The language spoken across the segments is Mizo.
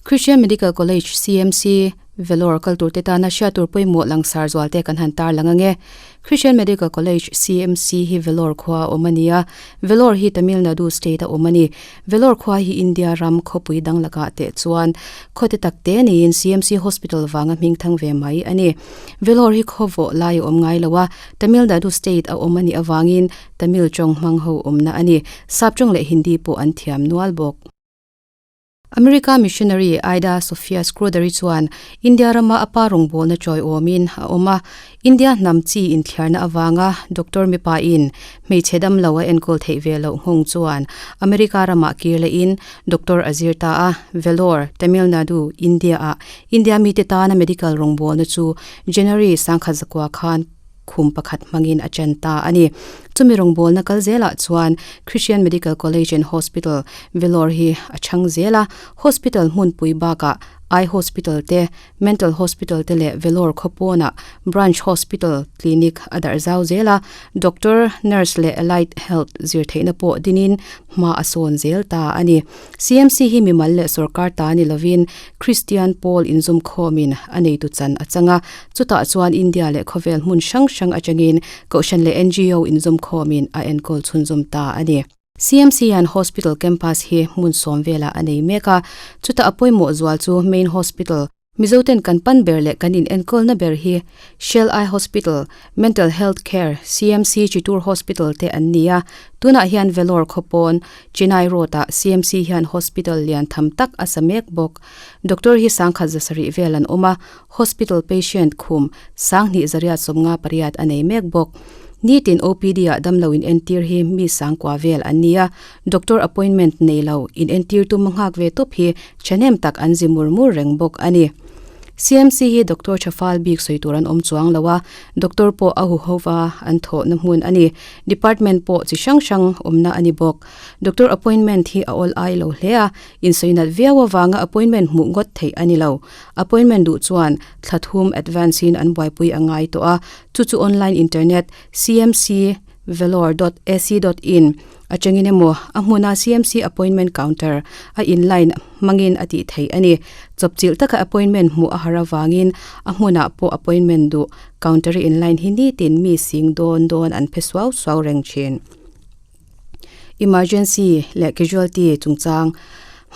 Christian Medical College, CMC, Vellore kal turte tana hriat tur pawimawh langsar zualte kan han tar lang ange. Christian Medical College, CMC, hi Vellore khua a awm a ni a, Vellore hi Tamil Nadu state a awm a ni. Vellore khua hi India ram khawpui dang lakah teh chuan khaw te tak te niin CMC Hospital vanga hmingthang ve mai a ni. Vellore hi khaw vawh lai a awm ngai lo a, Tamil Nadu state a awm a nih avangin Tamil tawng hmang ho awmna a ni. Sap tawng leh Hindi pawh an thiam nual bawk. America missionary Ida Sophia Scuderi chuan India rama a pa rawngbawlna chawiawmin a awm a, India hnam chi inthiarna avanga doctor mipain hmeichhe damlo a enkawl theih ve loh nghawng chuan America ramah kir lehin doctor a zir ta a, Vellore, Tamil Nadu, India-ah India mite tana medical rawngbawlna chu January 1900 khan khum pakhat hmangin a chen ta a ni. Chumi rawngbawlna kal zelah chuan Christian Medical College and Hospital, Vellore hi a chhang zel a, hospital hmunpui bakah Eye Hospital te, Mental Hospital te leh Vellore khawpawnah Branch Hospital Clinic a darh zau zel a, Doctor, Nurse leh Allied Health zir theihna pawh dinin hma a sawn zel ta a ni. CMC hi mimal leh sorkar ta ni lovin Kristian pawl inzawmkhawmin a neitu chan a chang a, chutah chuan India leh khawvel hmun hrang hrang atangin Kohhran leh NGO inzawmkhawmin a enkawl chhunzawm ta a ni. CMC hian Hospital Campus hi hmun sawm velah a nei mek a, chutah a pawimawh zual chu Main Hospital, Mizoten kan pan ber leh kan inenkawlna ber hi Shell Eye Hospital, Mental Health Care, CMC Chittoor Hospital te an ni a, tunah hian Vellore khawpawn, Chennai Road-ah CMC hian hospital lian tham tak a sa mek bawk. Doctor hi sangkhat zasarih vel an awm a, hospital patient khum sanghnih zariat 58 a nei mek bawk. Nitin OPD-ah damlo inentir hi mi sangkua vel an ni a, Doctor appointment nei lo in entir tum a nghak ve tawp hi thahnem tak an zi mur mur reng bawk a ni. CMC hi doctor tha fal bik sawi tur an awm chuang lo a, doctor pawh a huho va an thawhna hmun a ni. Department pawh chi hrang hrang awmna a ni bawk. Doctor appointment hi a awl ai lo hle a, insawi nat viau avanga appointment hmuh ngawt theih a ni lo. Appointment duh chuan thla thum advance in an buaipui a ngai tawh a, chu chu online internet cmc vellore dot ac dot in Atangin emaw, a hmuna CMC appointment counter a in line hmangin a tih theih a ni. Chawpchilh taka appointment hmuh a har avangin a hmunah pawh appointment duh counter a in line hi nitin mi sing dawn dawn an phe suau suau reng thin. Emergency leh casualty chungchang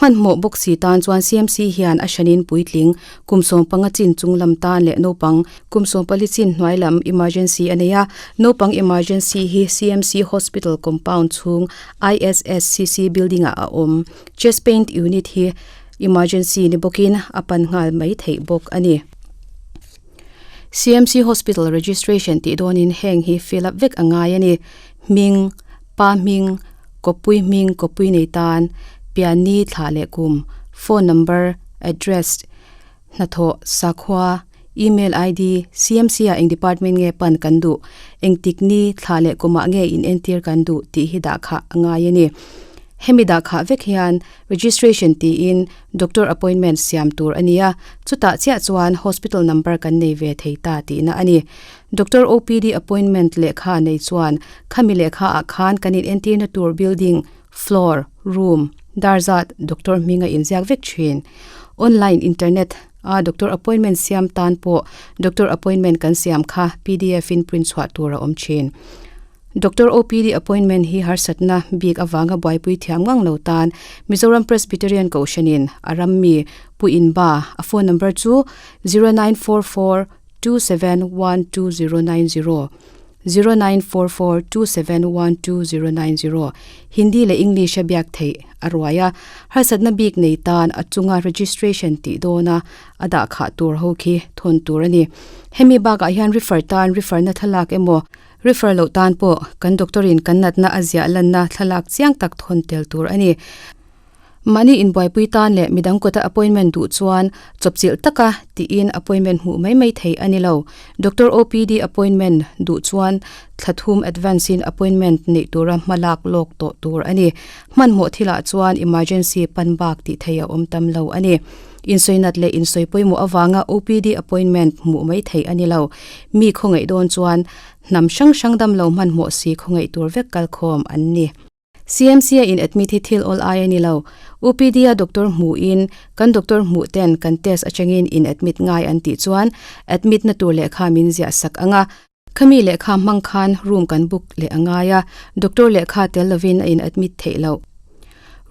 Hmanhmawh bawk si tan chuan CMC hian a hranin puitling kum 15 chin chung lam tan leh naupang kum 14 chin hnuai lam emergency a nei a. Naupang emergency hi CMC Hospital compound chhung ISSCC building ah a awm. Chest pain unit hi emergency ni bawkin a pan nghal mai theih bawk a ni. CMC Hospital registration tih dawnin heng hi fill up vek a ngai a ni. Hming, pa hming, kawppui hming, kawppui nei tan, pianni, thlah leh kum, phone number, address, hnathawh, sakhua, email ID, CMC ah eng department nge pan kan duh, engtik ni, thlah leh kumah nge in entir kan duh tih hi dah khah a ngai a ni. Hemi dah khah vek hian registration tiin doctor appointment siam tur a ni a, chutah chiah chuan hospital number kan nei ve thei ta tihna a ni. Doctor OPD appointment lehkha nei chuan khami lehkha ah khan kan in entirna tur building, floor, room, dar zat doctor hming a inziak vek thin. Online internet a doctor appointment siam tan pawh doctor appointment kan siam kha pdf in print chhuah tur a awm thin. Doctor OPD appointment hi harsatna bik avanga buaipui thiam ngang lo tan Mizoram Presbyterian Kohhranin a ram mi Pu Inba a phone number chu 0944 2712090, 0944 2712090, Hindi leh English a biak theih a ruai a, harsatna bik nei tan a chunga registration tih dawna a dah khah tur ho khi thawn tur a ni. Hemi bakah hian refer tan refer na thlalak emaw, refer loh tan pawh kan doctor in kan natna a ziah lanna thlalak chiang tak thawn tel tur a ni. Mahni inbuaipui tan leh midang kawta appointment duh chuan chawpchilh taka tiin appointment hmuh mai mai theih a ni lo. Doctor OPD appointment duh chuan thla thum advance in appointment neih tura hma lak lawk tawh tur a ni. Hmanhmawh thilah chuan emergency pan bak tih theih a awm tam lo a ni. Insawi nat leh insawi pawimawh avanga OPD appointment hmuh mai theih a ni lo. Mi khawngaih dawn chuan hnam hrang hrang damlo hmanhmawh si khawngaih tur vek kalkhawm an ni. CMC a in admit hi thil awl ai a ni lo. OPD a doctor hmuh in kan doctor hmuh ten kan test atangin in admit ngai an tih chuan admit na tur lehkha min ziah sak ang a. Khami lehkha hmang khan room kan book leh a ngai a, doctor lehkha tel lovin a in admit theih loh.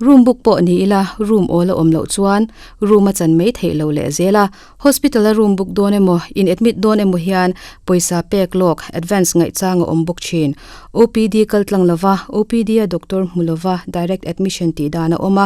Room book pawh ni ila room awl a awm loh chuan room a chan mai theih lo leh zel a. Hospital a room book dawn emaw, in admit dawn emaw hian pawisa pek lawk, advance ngaihchang a awm bawk thin. OPD kal tlang lova, OPD a doctor hmu lova direct admission tih dan a awm a,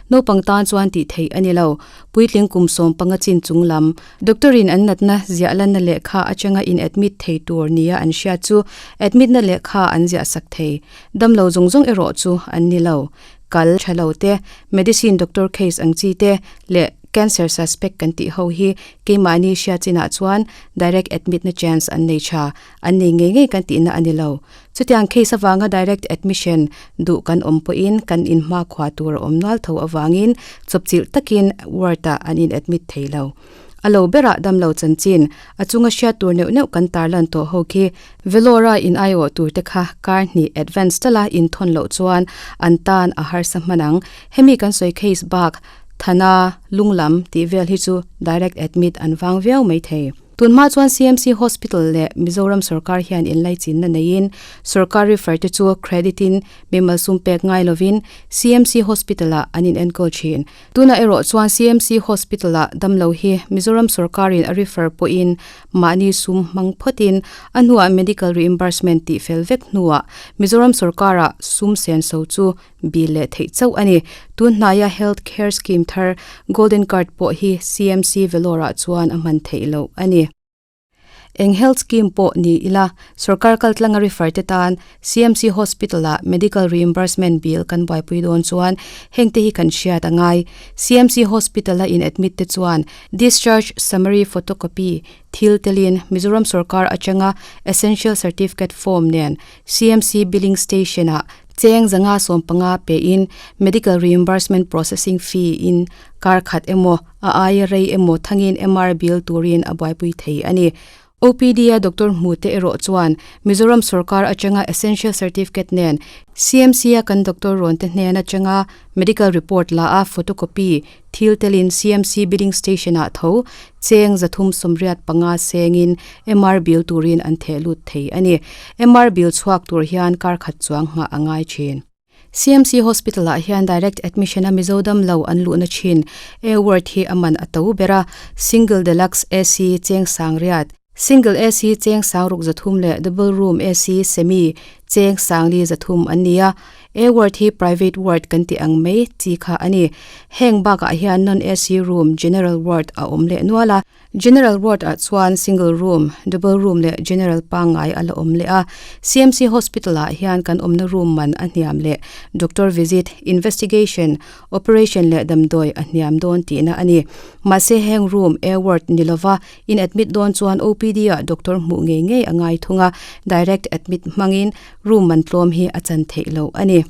naupang tan chuan tih theih a ni lo. Puitling kum 15 chin chung lam, doctor in an natna ziah lanna lehkha atanga in admit thei tur nia an hriat chu admit na lehkha an ziah sak thei. Damlo zawng zawng erawh chu an ni lo. Kal tha lo te, medicine doctor case ang chi te leh cancer suspect kan tih ho hi keimahni hriat chinah chuan direct admit na chance an nei tha, an nei ngei ngei kan tihna a ni lo. Chutiang case avanga direct admission duh kan awm pawhin kan inhmakhua tur a awm nual tho avangin chawpchilh takin ward ah an in admit thei lo. A lo berah damlo chanchin, a chunga hriat tur neuh neuh kan tarlan tawh ho khi Vellore-a in aiawh tur te kha kar hnih advance tala in thawn loh chuan an tan a harsa hman ang. Hemi kan sawi case bak, Thana, lunglam tih vel hi chu direct admit an vang viau mai thei. Tunhma chuan CMC Hospital leh Mizoram sorkar hian inlaichinna neiin sorkar refer te chu credit in mimal sum pek ngai lovin CMC Hospital-ah an inenkawl thin. Tunah erawh chuan CMC Hospital-ah damlo hi Mizoram sorkarin a refer pawhin mahni sum hmang phawtin a hnuah medical reimbursement tih fel vek hnuah Mizoram sorkara sum senso chu bil leh theih chauh a ni. Tun hnaia Health Care Scheme thar Golden Card pawh hi CMC Vellore-ah chuan a hman theih loh a ni. Eng health scheme pawh ni ila, sorkar kaltlanga refer te tan CMC Hospital-ah medical reimbursement bill kan buaipui dawn chuan heng te hi kan hriat a ngai. CMC Hospital-a in admit te chuan discharge summary photocopy thil telin Mizoram sorkar atanga essential certificate form nen CMC billing station-ah cheng 115 pein medical reimbursement processing fee in kar khat emaw a aia rei emaw thangin MR bill turin a buaipui thei a ni. OPD-a doctor hmu te erawh chuan Mizoram sorkar atanga essential certificate nen CMC-a kan doctor rawn te hnen atanga medical report la a photocopy thil telin CMC billing station-ah tho cheng 385 sengin MR bill turin an theh lut thei a ni. MR bill chhuak tur hian kar khat chuang nghah a ngai thin. CMC Hospital ah hian direct admission a Mizo damlo an luhna thin A ward hi a man a to ber a, Single Deluxe AC cheng sang riat, Single AC cheng sang ruk 300 leh Double Room AC Semi cheng sang li 300 an ni a, A ward hi private ward kan tih ang mai chi kha a ni. Heng bakah hian non AC room General ward a awm leh nual a. General ward ah chuan single room, double room leh general pangngai a la awm leh a. CMC Hospital ah hian kan awmna room man a hniam leh doctor visit, investigation, operation leh damdawi a hniam dawn tihna a ni. Mahse heng room, A ward ni lova in admit dawn chuan OPD ah doctor hmuh ngei ngei a ngai thung a, direct admit hmangin room man tlawm hi a chan theih loh a ni.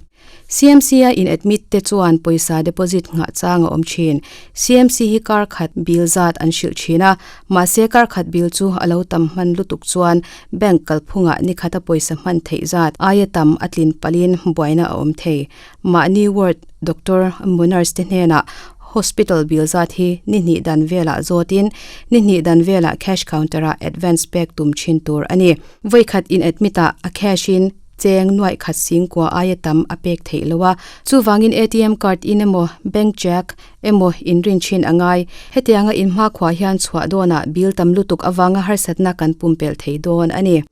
CMC a in admit te chuan pawisa deposit nghah chang a awm thin. CMC hi kar khat bill zat an hrilh thin a, mahse kar khat bill chu a lo tam hman lutuk chuan bank kalphungah ni khata pawisa hman theih zat aia tam a tlin palhin buaina a awm thei. Mahni ward doctor emaw nurse te hnenah hospital bill zat hi ni hnih dan velah zawtin ni hnih dan velah cash counter ah advance pek tum thin tur a ni. Vawikhat in admit ah a cash in Cheng nuaih khat singkua aia tam a pek theih lo a, chuvangin ATM card in emaw, bank cheque emaw in rin thin a ngai. Hetianga in hmakhua hian chhuah dawnah bill tam lutuk avanga harsatna kan pumpelh thei dawn a ni.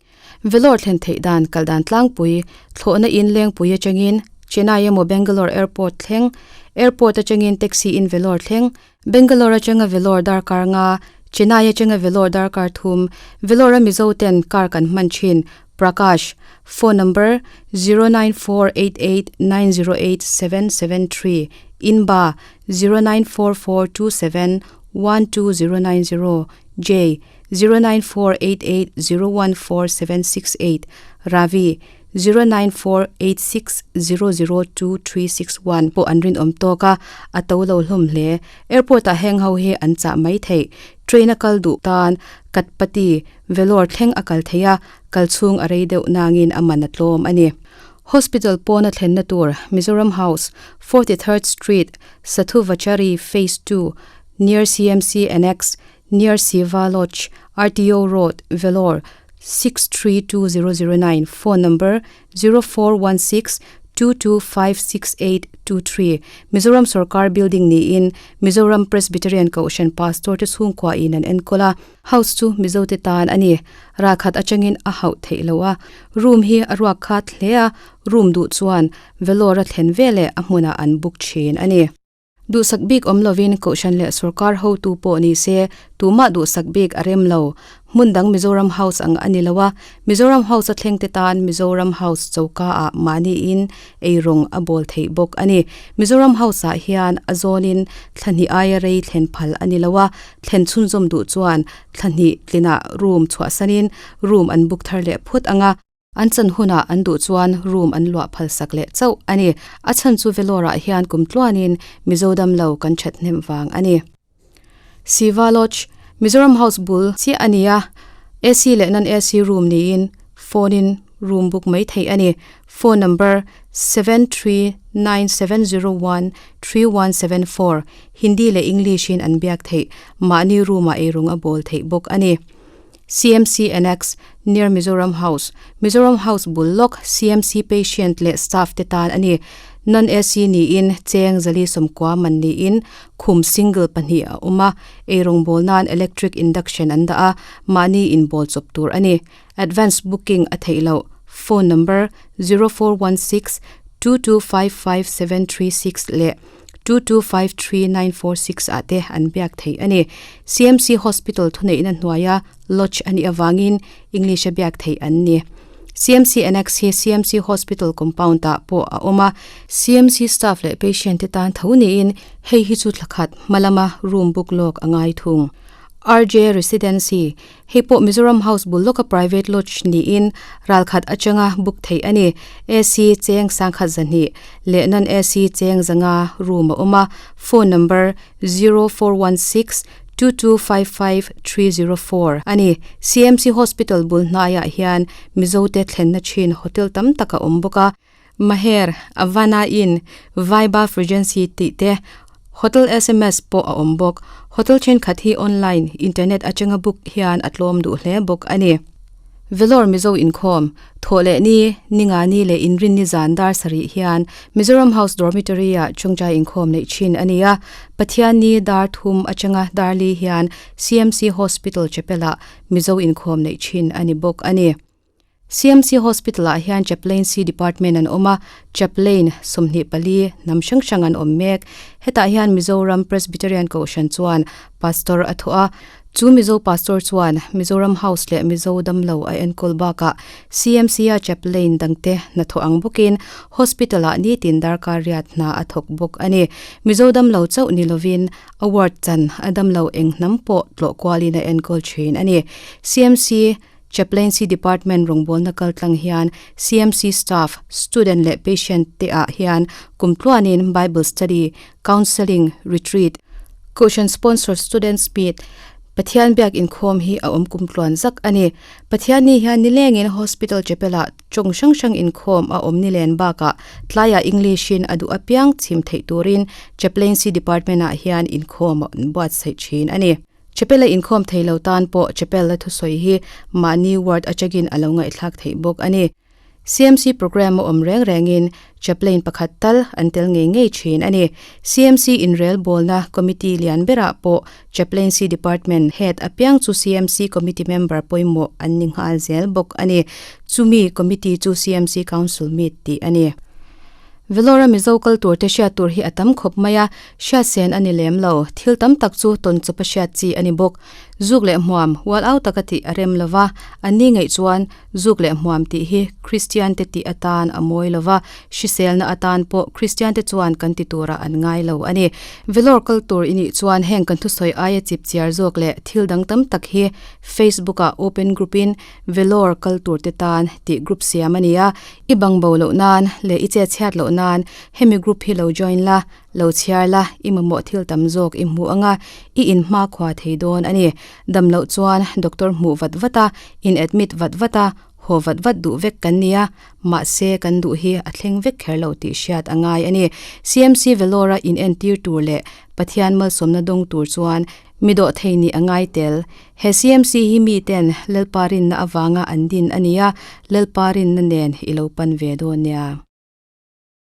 Vellore thlen theih dan kal dan tlangpui, thlawhna in lengpui atangin Chennai emaw Bangalore airport thleng, airport atangin taxi in Vellore thleng, Bangalore atanga Vellore darkar nga, Chennai atanga Vellore darkar thum, Vellore a Mizo ten car kan hman thin, Prakash, phone number, 09488908 773, Inba, 094427 12090, Jay, 09488014 768, Ravi, 09486002 361 pawh an rinawm tawk a, a to lo hlawm hle. Airport ah heng ho hi an chah mai theih. Train a kal duh tan Katpati, Vellore thleng a kal thei a, kal chhung a rei deuh nangin a man a tlawm a ni. Hospital pawna thlenna tur Mizoram House, 43rd Street, Sathuvachari Phase 2, near CMC Annex, near Siva Lodge, RTO Road, Vellore, 632009, phone number 0416 2256823, Mizoram Sorkar Building niin Mizoram Presbyterian Kohhran Pastor te chhungkua in an enkawl a, house chu Mizo te tan a ni. Ralkhat atangin a hauh theih loh a, room hi a ruak khat hle a, room duh chuan Vellore a thlen veleh a hmunah an book thin a ni. Duhsak bik awm lovin Kohhran leh Sorkar hotu pawh ni se tumah duhsak bik a rem lo. Hmun dang Mizoram House ang a ni lo a, Mizoram House a thleng te tan Mizoram House choka ah mahniin eirawng a bawl theih bawk a ni. Mizoram House ah hian a zawnin thla hnih aia rei thlen phal a ni lo a, thlen chhunzawm duh chuan thla hnih tlinah room chhuahsanin room an book thar leh phut ang a. An chan hunah an duh chuan room an luah phal sak leh chauh a ni. A chhan chu Vellore ah hian kum tluanin Mizo damlo kan that hnem vang a ni. Siva Lodge, Mizoram House bul chiah a ni a, AC leh non-AC room niin phone in room book mai theih a ni. Phone number, 7397013174, Hindi leh English in an biak theih, mahni room ah eirawng a bawl theih bawk a ni. CMC Annex, near Mizoram House, Mizoram House bul lawk CMC patient leh staff te tan a ni. Non-AC niin cheng zali sawmkua man niin khum single pahnih a awm a, eirawng bawl nan electric induction an dah a, mahni inbawl chawp tur a ni. Advance booking a theih loh. Phone number, 0416 2255736 leh 2253946 ah te an biak theih a ni. CMC Hospital thuneihna hnuaia lodge a nih avangin English a biak theih an ni. CMC Annex hi CMC Hospital compound ah pawh a awm a, CMC staff leh patient te tan tho niin hei hi chu thla khat hma lama room book lawk a ngai thung. RJ Residency Hei pawh Mizoram House bul lawka private lodge niin ralkhat atanga book theih a ni. AC cheng sangkhat zahnih leh non AC cheng zanga room a awm a, phone number 0416 2255304 a ni. CMC Hospital bul hnaiah hian Mizote thlenna thin hotel tam tak a awm bawk a. Maher, Avana Inn, Vaibhav Regency tih te, Hotel sms pawh a awm bawk. Hotel thenkhat hi online, internet atanga book hian a tlawm duh hle bawk a ni. Vellore Mizo inkhawm, Thawh leh ni, ninga ni leh inrinni zan dar sarih hian Mizoram House Dormitory ah chungchai inkhawm neih thin a ni a. Pathian ni dar thum atanga dar li hian CMC Hospital Chapel ah Mizo inkhawm neih thin a ni bawk a ni. CMC Hospital ah hian Chaplaincy Department an awm a, Chaplain 24 hnam hrang hrang an awm mek. Hetah hian Mizoram Presbyterian Kohhran chuan Pastor a thawh a, chu Mizo Pastor chuan Mizoram House leh Mizo damlo a enkawl bakah CMC a Chaplain dangte hnathawh ang bawkin Hospital ah nitin darkar riat hna a thawk bawk a ni. Mizo damlo chauh ni lovin a ward chan a damlo eng hnam pawh tlawh kualin a enkawl thin a ni. CMC Chaplaincy Department rawngbawlna kaltlang hian CMC staff, student leh patient te ah hian kum tluanin Bible study, counselling, retreat, Kohhran sponsored students meet, Pathian biak inkhawm hi a awm kum tluan zak a ni. Pathianni hian nilengin Hospital Chapel ah tawng hrang hrang inkhawm a awm nilen bakah tlaiah English in a duh apiang chhim theih turin Chaplaincy Department ah hian inkhawm a buatsaih thin a ni. Chapel a inkhawm thei lo tan pawh Chapel a thusawi hi mahni ward atangin a lo ngaihthlak theih bawk a ni. CMC programme a awm reng rengin Chaplain pakhat tal an tel ngei ngei thin a ni. CMC inrelbawlna committee lian berah pawh Chaplaincy Department head apiang chu CMC committee member pawimawh an ni nghal zel bawk a ni. Chumi committee chu CMC Council meet tih a ni. Vellore-a Mizo kal tur te hriat tur hi a tam khawp mai a, hriat sen a ni lem lo. Thil tam tak chu tawn chawp a hriat chi a ni bawk. Zuk leh hmuam, ual au taka tih a rem lo va, an ni ngaih chuan zuk leh hmuam tih hi Kristian te tih atan a mawi lo va, hriselna atan pawh Kristian te chuan kan ti turah an ngai lo a ni. Vellore kal tur i nih chuan heng kan thusawi aia chip chiar zawk leh thil dang tam tak hi Facebook-ah open group-in Vellore kal tur te tan tih group siam a ni a, I bang bo loh nan leh i chet chhiat loh nan hemi group hi lo join la, lo chhiar la, i mamawh thil tam zawk i hmuh anga i in hmakhua thei dawn a ni. Dam loh chuan doctor hmuh vat vat a, in admit vat vat a, Haw vat vat duh vek kan ni a, mahse kan duh hi a thleng vek kher lo tih hriat a ngai a ni. CMC Vellore-a inentir tur leh Pathian malsawmna dawng tur chuan mi dawh thei nih a ngai tel. He CMC hi miten Lalpa rinna avanga an din a ni a, Lalpa rinna nen i lo pan ve dawn nia.